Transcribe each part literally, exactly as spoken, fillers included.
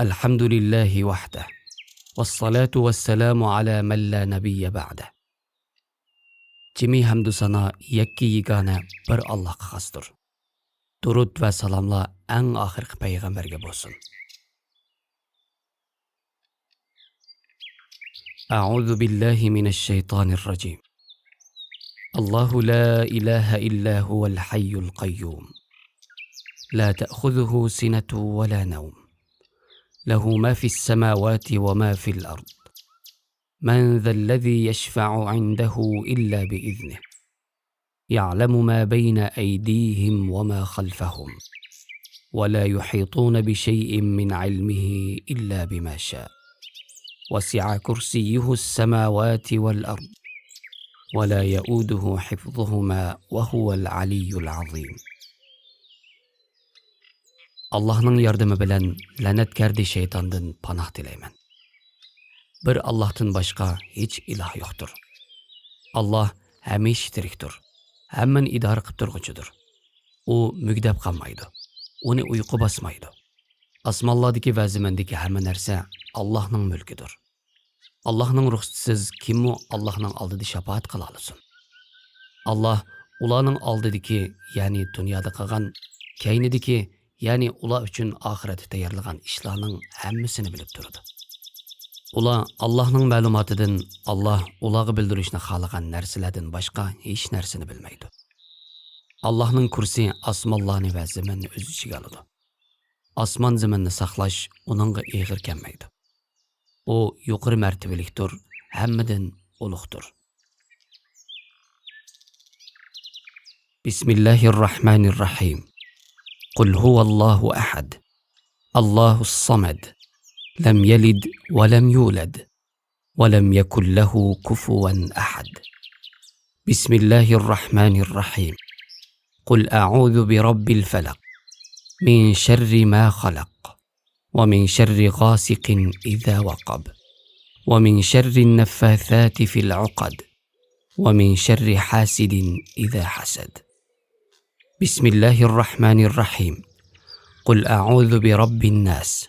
الحمد لله وحده، والصلاة والسلام على من لا نبي بعده. جىمى ھەمدۇ سانا يەككە يېگانە بىر ئاللاھقا خاستۇر. دۇرۇت ۋە سالاملار ئەڭ ئاخىرقى پەيغەمبەرگە بولسۇن. أعوذ بالله من الشيطان الرجيم. الله لا إله إلا هو الحي القيوم. لا تأخذه سنة ولا نوم. له ما في السماوات وما في الأرض. من ذا الذي يشفع عنده إلا بإذنه. يعلم ما بين أيديهم وما خلفهم، ولا يحيطون بشيء من علمه إلا بما شاء، وسع كرسيه السماوات والأرض، ولا يؤوده حفظهما، وهو العلي العظيم. ئاللاھنىڭ ياردىمى بىلەن لەنەتكەردى شەيتاندىن پاناھ تىلەيمەن. بىر ئاللاھتىن باشقا ھېچ ئىلاھ يوقتۇر. ئاللاھ ھەمىشە تىرىكتۇر، ھەممىنى ئىدارە قىپ تۇرغۇچىدۇر. ئۇ مۈگدەپ قالمايدۇ، ئۇنى ئۇيقۇ باسمايدۇ. ئاسمانلاردىكى ۋە زېمىندىكى ھەممە نەرسە ئاللاھنىڭ مۈلكىدۇر. ئاللاھنىڭ رۇخسىتىسىز كىممۇ ئاللاھنىڭ ئالدىدا شاپائەت قىلالىسۇن؟ ئاللاھ ئۇلارنىڭ ئالدىدىكى، يەنى دۇنيادا قىلغان، كەينىدىكى، يەنى ئۇلار ئۈچۈن ئاخىرەتتە تەييارلىغان ئىشلارنىڭ ھەممىسىنى بىلىپ تۇرىدۇ. ئۇلار ئاللاھنىڭ مەلۇماتىدىن، ئاللاھ ئۇلارغا بىلدۈرۈشنى خالىغان نەرسىلەردىن باشقا ھېچ نەرسىنى بىلمەيدۇ. ئاللاھنىڭ كۇرسى ئاسمانلارنى ۋە زېمىننى ئۆز ئىچىگە ئالىدۇ. ئاسمان زېمىننى ساقلاش ئۇنىڭغا ئېغىر كەلمەيدۇ. ئۇ يۇقىرى مەرتىۋىلىكتۇر، ھەممىدىن ئۇلۇغدۇر. بسم الله الرحمن الرحيم. قل هو الله أحد. الله الصمد. لم يلد ولم يولد. ولم يكن له كفوا أحد. بسم الله الرحمن الرحيم. قل أعوذ برب الفلق. من شر ما خلق. ومن شر غاسق إذا وقب. ومن شر النفاثات في العقد. ومن شر حاسد إذا حسد. بسم الله الرحمن الرحيم. قل أعوذ برب الناس.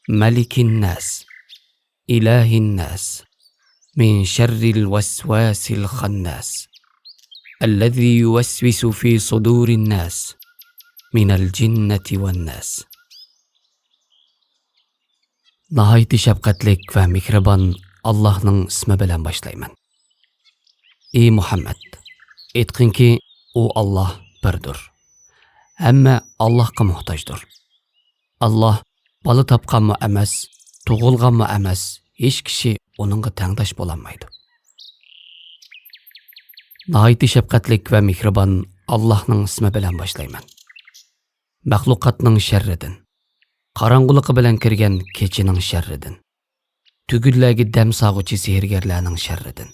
ملك الناس. إله الناس. من شر الوسواس الخناس. الذي يوسوس في صدور الناس. من الجنة والناس. ناھايىتى شەپقەتلىك ۋە مېھرىبان ئاللاھنىڭ ئىسمى بىلەن باشلايمەن. ئى مۇھەممەد، ئېيتقىنكى، ئۇ ئاللاھ بىردۇر. ھەممە ئاللاھقا موھتاجدۇر. ئاللاھ بالا تاپقانمۇ ئەمەس، تۇغۇلغانمۇ ئەمەس، ھېچ كىشى ئۇنىڭغا تەڭداش بولالمايدۇ. ناھايىتى شەپقەتلىك ۋە مېھرىبان ئاللاھنىڭ ئىسمى بىلەن باشلايمەن. مەخلۇقاتنىڭ شەررىدىن، قاراڭغۇلۇقى بىلەن كىرگەن كېچىنىڭ شەررىدىن، تۈگۈنلەرگە دەم سالغۇچى سېھىرگەرلەرنىڭ شەررىدىن،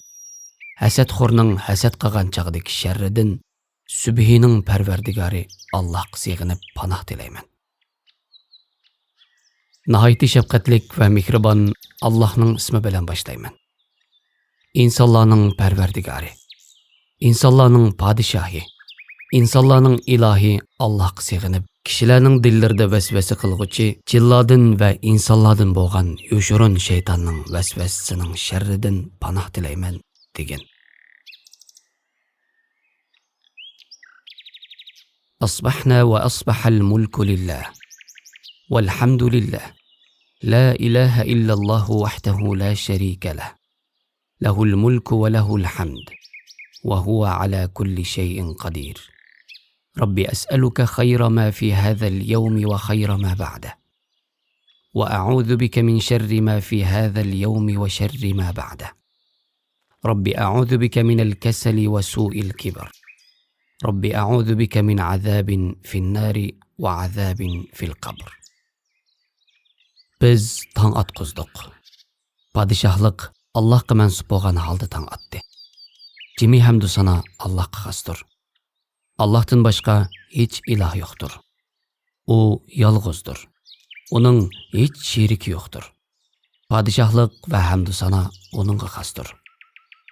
ھەسەتخورنىڭ ھەسەت قىلغان چاغدىكى شەررىدىن، سۈبھىنىڭ پەرۋەردىگارى ئاللاھقا سېغىنىپ پاناھ تىلەيمەن. ناھايىتى شەپقەتلىك ۋە مېھرىبان ئاللاھنىڭ ئىسمى بىلەن باشلايمەن. ئىنسانلارنىڭ پەرۋەردىگارى، ئىنسانلارنىڭ پادىشاھى، ئىنسانلارنىڭ ئىلاھى ئاللاھقا سېغىنىپ، كىشىلەرنىڭ دىللىرىدا ۋەسۋەسە قىلغۇچى جىنلاردىن ۋە ئىنسانلاردىن بولغان يوشۇرۇن شەيتاننىڭ ۋەسۋەسىسىنىڭ شەررىدىن پاناھ تىلەيمەن، دېگىن. أصبحنا وأصبح الملك لله، والحمد لله، لا إله إلا الله وحده لا شريك له، له الملك وله الحمد، وهو على كل شيء قدير. رب أسألك خير ما في هذا اليوم وخير ما بعده، وأعوذ بك من شر ما في هذا اليوم وشر ما بعده. رب أعوذ بك من الكسل وسوء الكبر. رب أعوذ بك من عذاب في النار وعذاب في القبر. بىز تاڭ ئاتقۇزدۇق. پادىشاھلىق ئاللاھقا مەنسۇپ بولغان ھالدا تاڭ ئاتتى. جىمى ھەمدۇ سانا ئاللاھقا خاستۇر. ئاللاھتىن باشقا ھېچ ئىلاھ يوقتۇر. ئۇ يالغۇزدۇر. ئۇنىڭ ھېچ شېرىكى يوقتۇر. پادىشاھلىق ۋە ھەمدۇ سانا ئۇنىڭغا خاستۇر.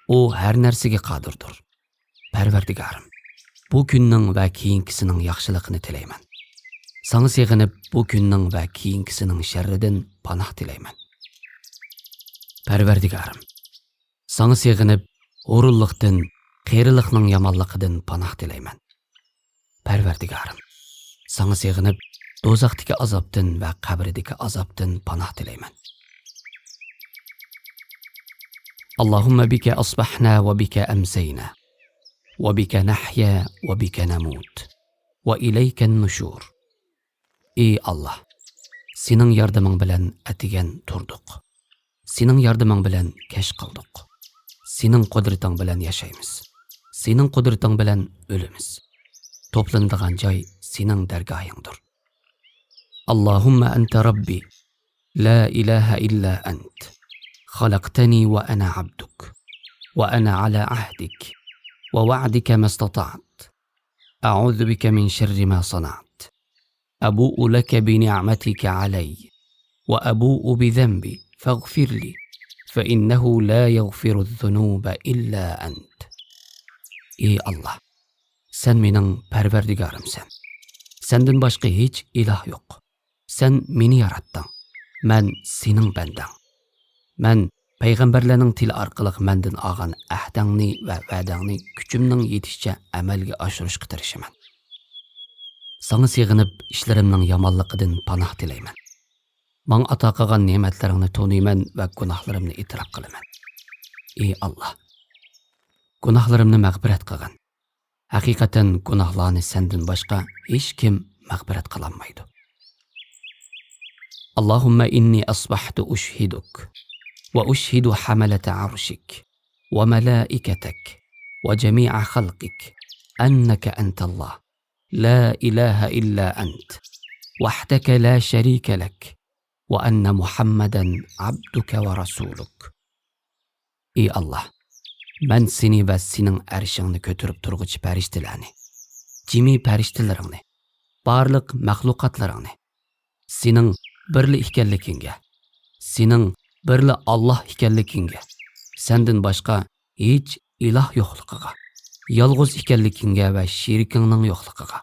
ئۇ ھەر نەرسىگە قادىردۇر. پەرۋەردىگارىم، بۇ كۈننىڭ ۋە كېيىنكىسىنىڭ ياخشىلىقىنى تىلەيمەن. ساڭا سېغىنىپ بۇ كۈننىڭ ۋە كېيىنكىسىنىڭ شەررىدىن پاناھ تىلەيمەن. پەرۋەردىگارىم، ساڭا سېغىنىپ ھۇرۇنلۇقتىن، قېرىلىقنىڭ يامانلىقىدىن پاناھ تىلەيمەن. پەرۋەردىگارىم، ساڭا سېغىنىپ دوزاختىكى ئازابتىن ۋە قەبرىدىكى ئازابتىن پاناھ تىلەيمەن. اللهم بك أصبحنا وبك أمسينا وبك نحيا وبك نموت وإليك النشور. ئى ئاللاھ، سېنىڭ ياردىمىڭ بىلەن ئەتىگەن تۇردۇق. سېنىڭ ياردىمىڭ بىلەن كەچ قالدۇق. سېنىڭ قۇدرىتىڭ بىلەن ياشايمىز. سېنىڭ قۇدرىتىڭ بىلەن ئۆلىمىز. توپلىنىدىغان جاي سېنىڭ دەرگاھىڭدۇر. اللهم أنت ربي، لا إله إلا أنت، خلقتني وأنا عبدك، وأنا على عهدك ووعدك ما استطعت، أعوذ بك من شر ما صنعت، أبوء لك بنعمتك علي وأبوء بذنبي فاغفر لي فإنه لا يغفر الذنوب إلا أنت. ئى ئاللاھ، سەن مېنىڭ پەرۋەردىگارىمسەن. سەندىن باشقا ھېچ ئىلاھ يوق. سەن مېنى ياراتتىڭ. مەن سېنىڭ بەندەڭ. مەن پەيغەمبەرلەرنىڭ تىلى ئارقىلىق مەندىن ئالغان ئەھدىڭنى ۋە ۋەدەڭنى كۈچۈمنىڭ يېتىشىچە ئەمەلگە ئاشۇرۇشقا تىرىشىمەن. ساڭا سېغىنىپ، ئىشلىرىمنىڭ يامانلىقىدىن پاناھ تىلەيمەن. ماڭا ئاتا قىلغان نېمەتلىرىڭنى تونۇيمەن ۋە گۇناھلىرىمنى ئېتىراپ قىلىمەن. ئى ئاللاھ، گۇناھلىرىمنى مەغپىرەت قىلغىن. ھەقىقەتەن گۇناھلارنى سەندىن باشقا ھېچكىم مەغپىرەت قىلالمايدۇ. اللهم إني أصبحت أشهدك وأشهد حملة عرشك وملائكتك وجميع خلقك أنك أنت الله لا إله إلا أنت وحدك لا شريك لك وأن محمدا عبدك ورسولك. ئى ئاللاھ، مەن سېنى ۋە سېنىڭ ئەرشىڭنى كۆتۈرۈپ تۇرغۇچى پەرىشتىلەرنى، جىمى پەرىشتىلىرىڭنى، بارلىق مەخلۇقاتلىرىڭنى، سېنىڭ بىرلا ئىكەنلىكىڭگە، سېنىڭ بىرلا ئاللاھ ئىكەنلىكىڭگە، سەندىن باشقا ھېچ ئىلاھ يوقلۇقىغا، يالغۇز ئىكەنلىكىڭگە ۋە شېرىكىڭنىڭ يوقلۇقىغا،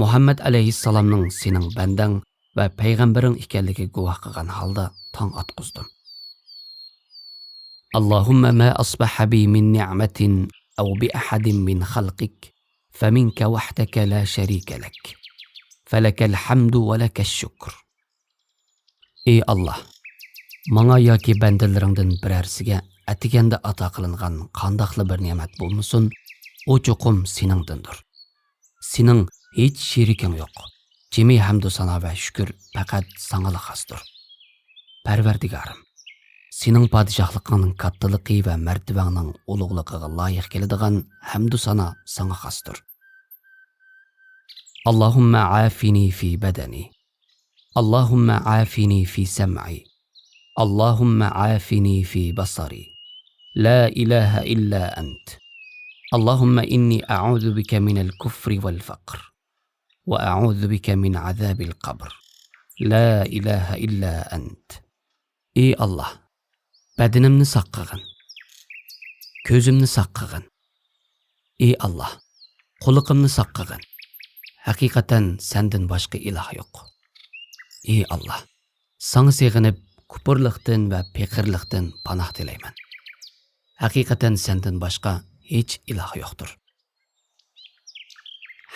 مۇھەممەد ئەلەيھىسسالامنىڭ سېنىڭ بەندەڭ ۋە پەيغەمبىرىڭ ئىكەنلىكىگە گۇۋاھ قىلغان ھالدا تاڭ ئاتقۇزدۇم. اللهم ما أصبح بي من نعمة أو بأحد من خلقك فمنك وحدك لا شريك لك، فلك الحمد ولك الشكر. ئى ئاللاھ، ماڭا ياكى بەندىلىرىڭدىن بىرەرسىگە ئەتىگەندە ئاتا قىلىنغان قانداقلا بىر نېمەت بولمىسۇن، ئۇ چوقۇم سېنىڭدىندۇر. سېنىڭ ھېچ شېرىكىڭ يوق. جىمى ھەمدۇ سانا ۋە شۈكۈر پەقەت ساڭىلا خاستۇر. پەرۋەردىگارىم، سېنىڭ پادىشاھلىقىڭنىڭ كاتتىلىقى ۋە مەرتىۋەڭنىڭ ئۇلۇغلۇقىغا لايىق كېلىدىغان ھەمدۇ سانا ساڭا خاستۇر. اللهم عافني في بدني، اللهم عافني في سمعي، اللهم عافني في بصري، لا إله إلا أنت. اللهم إني أعوذ بك من الكفر والفقر، وأعوذ بك من عذاب القبر، لا إله إلا أنت. ئى ئاللاھ، بەدىنىمنى ساق قىلغىن. كۆزۈمنى ساق قىلغىن. ئى ئاللاھ، قۇلىقىمنى ساق قىلغىن. ھەقىقەتەن سەندىن باشقا ئىلاھ يوق. ئى ئاللاھ، ساڭا سېغىنىپ، كۇپۇرلۇقتىن ۋە پېقىرلىقتىن پاناھ تىلەيمەن. ھەقىقەتەن سەندىن باشقا ھېچ ئىلاھ يوقتۇر.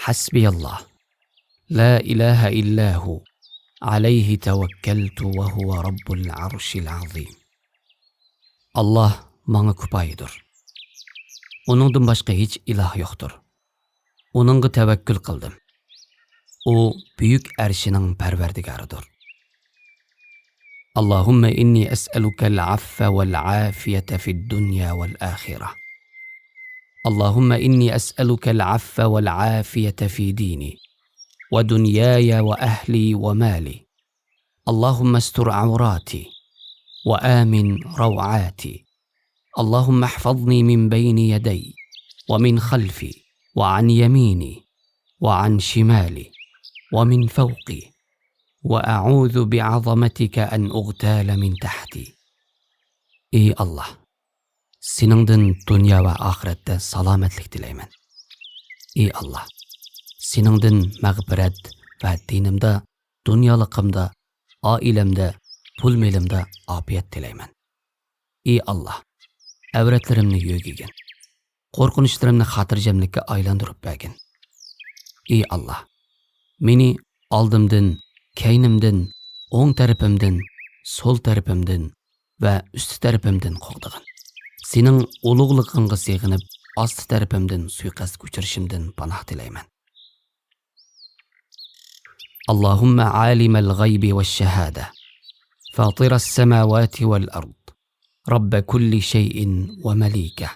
حسبي الله، لا إله إلا هو، عليه توكلت وهو رب العرش العظيم. ئاللاھ ماڭا كۇپايىدۇر. ئۇنىڭدىن باشقا ھېچ ئىلاھ يوقتۇر. ئۇنىڭغا تەۋەككۈل قىلدىم. ئۇ بۈيۈك ئەرشىنىڭ پەرۋەردىگارىدۇر. اللهم إني أسألك العفو والعافية في الدنيا والآخرة. اللهم إني أسألك العفو والعافية في ديني ودنياي وأهلي ومالي. اللهم استر عوراتي وآمن روعاتي. اللهم احفظني من بين يدي ومن خلفي وعن يميني وعن شمالي ومن فوقي، وأعوذ بعظمتك أن أغتال من تحتي. ئى ئاللاھ، سېنىڭدىن دۇنيا ۋە ئاخىرەتتە سالامەتلىك تىلەيمەن. ئى ئاللاھ، سېنىڭدىن مەغپىرەت، ۋە دىنىمدا، دۇنيالىقىمدا، ئائىلەمدە، پۇل-مېلىمدا ئاپىيەت تىلەيمەن. ئى ئاللاھ، ئەۋرەتلىرىمنى يۆگىگىن. قورقۇنچلىرىمنى خاتىرجەملىككە ئايلاندۇرۇپ بەرگىن. ئى ئاللاھ، مېنى ئالدىمدىن، كەينىمدىن، ئوڭ تەرىپىمدىن، سول تەرىپىمدىن ۋە ئۈستى تەرىپىمدىن قوغدىغىن. سېنىڭ ئۇلۇغلۇقۇڭغا سېغىنىپ، ئاستى تەرىپىمدىن سۇيىقەستكە ئۇچرىشىمدىن پاناھ تىلەيمەن. اللهم عالم الغيب والشهادة، فاطر السماوات والأرض، رب كل شيء ومليكه،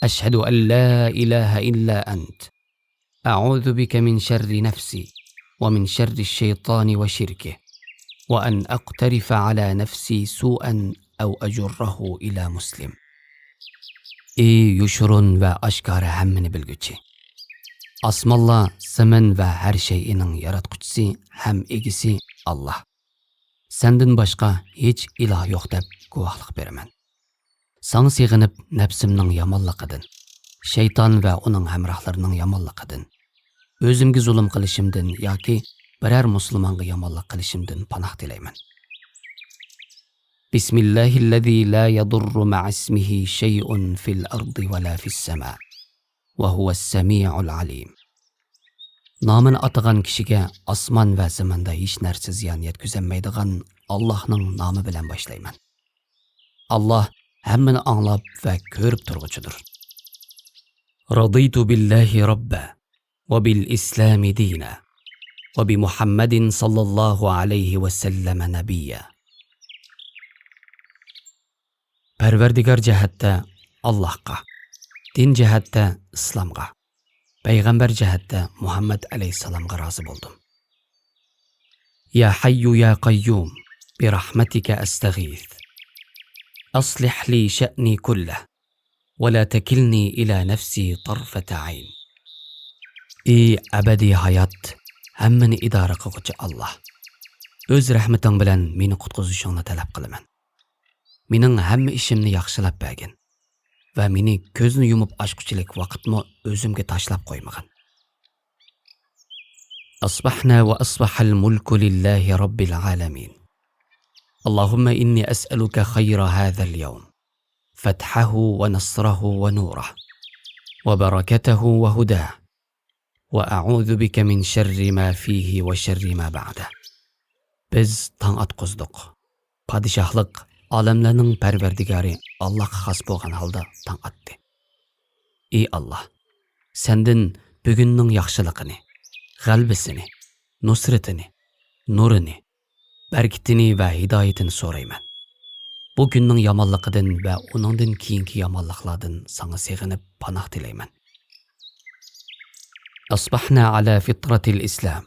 أشهد أن لا إله إلا أنت، أعوذ بك من شر نفسي ومن شر الشيطان وشركه، وأن أقترف على نفسي سوءا أو أجره إلى مسلم. ئى يوشۇرۇن ۋە ئاشكارا ھەممىنى بىلگۈچى! ئاسمانلار، زېمىن ۋە ھەر شەيئىنىڭ ياراتقۇچىسى ھەم ئىگىسى ئاللاھ. سەندىن باشقا ھېچ ئىلاھ يوق دەپ گۇۋاھلىق بېرىمەن. ساڭا سېغىنىپ، نەپسىمنىڭ يامانلىقىدىن، شەيتان ۋە ئۇنىڭ ھەمراھلىرىنىڭ يامانلىقىدىن، ئۆزۈمگە زۇلۇم قىلىشىمدىن ياكى بىرەر مۇسۇلمانغا يامانلىق قىلىشىمدىن پاناھ تىلەيمەن. بسم الله الذي لا يضر مع اسمه شيء في الأرض ولا في السماء وهو السميع العليم. نامىنى ئاتىغان كىشىگە ئاسمان ۋە زېمىندا ھېچ نەرسە زىيان يەتكۈزەلمەيدىغان ئاللاھنىڭ نامى بىلەن باشلايمەن. ئاللاھ ھەممىنى ئاڭلاپ ۋە كۆرۈپ تۇرغۇچىدۇر. رضيت بالله ربا وبالإسلام دينا وبمحمد صلى الله عليه وسلم نبيا. پەرۋەردىگار جەھەتتە ئاللاھقا، دىن جەھەتتە ئىسلامغا، پەيغەمبەر جەھەتتە مۇھەممەد ئەلەيھىسسالامغا رازى بولدۇم. يا حي يا قيوم برحمتك أستغيث، أصلح لي شأني كله ولا تكلني إلى نفسي طرفة عين. ئى ئەبەدىي ھايات، ھەممىنى ئىدارە قىلغۇچى ئاللاھ، ئۆز رەھمىتىڭ بىلەن مېنى قۇتقۇزۇشۇڭنى تەلەپ قىلىمەن. مېنىڭ ھەممە ئىشىمنى ياخشىلاپ بەرگىن ۋە مېنى كۆزنى يۇمۇپ ئاچقۇچىلىك ۋاقىتمۇ ئۆزۈمگە تاشلاپ قويمىغىن. أصبحنا وأصبح الملك لله رب العالمين. اللهم إني أسألك خير هذا اليوم، فتحه ونصره ونوره وبركته وهداه، وأعوذ بك من شر ما فيه وشر ما بعده. بىز تاڭ ئاتقۇزدۇق. پادىشاھلىق ئالەملەرنىڭ پەرۋەردىگارى ئاللاھقا خاس بولغان ھالدا تاڭ ئاتتى. ئى ئاللاھ، سەندىن بۈگۈننىڭ ياخشىلىقىنى، غەلىبىسىنى، نۇسرىتىنى، نۇرىنى، بەرىكىتىنى ۋە ھىدايىتىنى سورايمەن. بۇ كۈننىڭ يامانلىقىدىن ۋە ئۇنىڭدىن كېيىنكى يامانلىقلاردىن ساڭا سېغىنىپ پاناھ تىلەيمەن. أصبحنا على فطرة الإسلام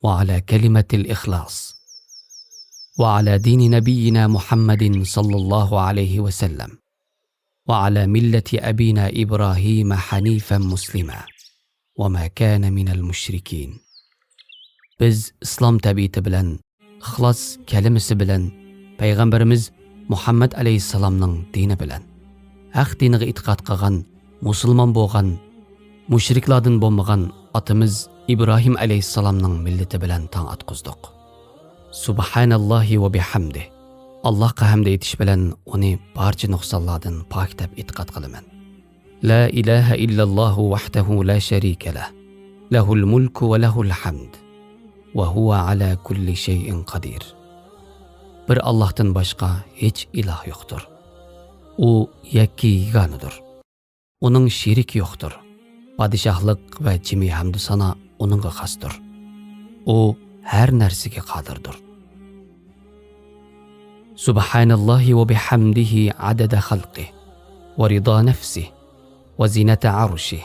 وعلى كلمة الإخلاص وعلى دين نبينا محمد صلى الله عليه وسلم وعلى ملة أبينا إبراهيم حنيفا مسلما وما كان من المشركين. بىز ئىسلام تەبىئىتى بىلەن، ئىخلاس كەلىمىسى بىلەن، پەيغەمبىرىمىز مۇھەممەد ئەلەيھىسسالامنىڭ دىنى بىلەن، ھەق دىنىغا ئېتىقاد قىلغان مۇسۇلمان بولغان، مۇشرىكلاردىن بولمىغان ئاتىمىز ئىبراھىم ئەلەيھىسسالامنىڭ مىللىتى بىلەن تاڭ ئاتقۇزدۇق. سۇبھاناللاھى ۋە بىھەمدىھ. ئاللاھقا ھەمد ئېيتىش بىلەن ئۇنى بارچە نۇقسانلاردىن پاك دەپ ئېتىقاد قىلىمەن. لا إله إلا الله وحده لا شريك له، له الملك وله الحمد، وهو على كل شيء قدير. بىر ئاللاھتىن باشقا ھېچ ئىلاھ يوقتۇر. ئۇ يەككە يېگانىدۇر. ئۇنىڭ شېرىكى يوقتۇر. پادىشاھلىق ۋە جىمى ھەمدۇسانا ئۇنىڭغا خاستۇر. ئۇ ھەر نەرسىگە قادىردۇر. سبحان الله وبحمده عدد خلقه ورضا نفسه وزنة عرشه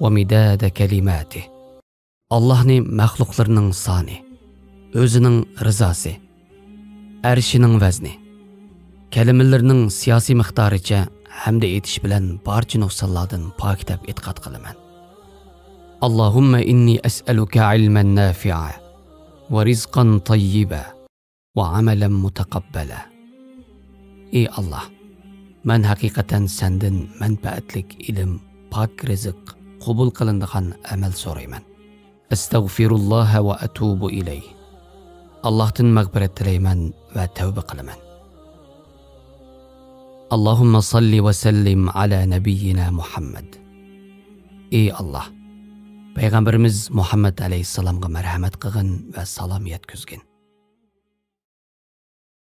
ومداد كلماته. ئاللاھنى مەخلۇقلىرىنىڭ سانى، ئۆزىنىڭ رىزاسى، ئەرشىنىڭ ۋەزنى، كەلىمىلىرىنىڭ سىياسىي مىقدارىچە ھەمدە ئېيتىش بىلەن بارچە نۇقسانلاردىن پاك دەپ ئېتىقاد قىلىمەن. اللهم إني أسألك علما نافعا ورزقا طيبا وعملا متقبلا. ئى ئاللاھ، مەن ھەقىقەتەن سەندىن مەنپەئەتلىك ئىلىم، پاك رىزىق، قوبۇل قىلىنىدىغان ئەمەل سورايمەن. أستغفر الله وأتوب إليه. ئاللاھتىن مەغپىرەت تىلەيمەن ۋە تەۋبە قىلىمەن. اللهم صل وسلم على نبينا محمد. ئى ئاللاھ، پەيغەمبىرىمىز مۇھەممەد ئەلەيھىسسالامغا مەرھەمەت قىلغىن ۋە سالام يەتكۈزگىن.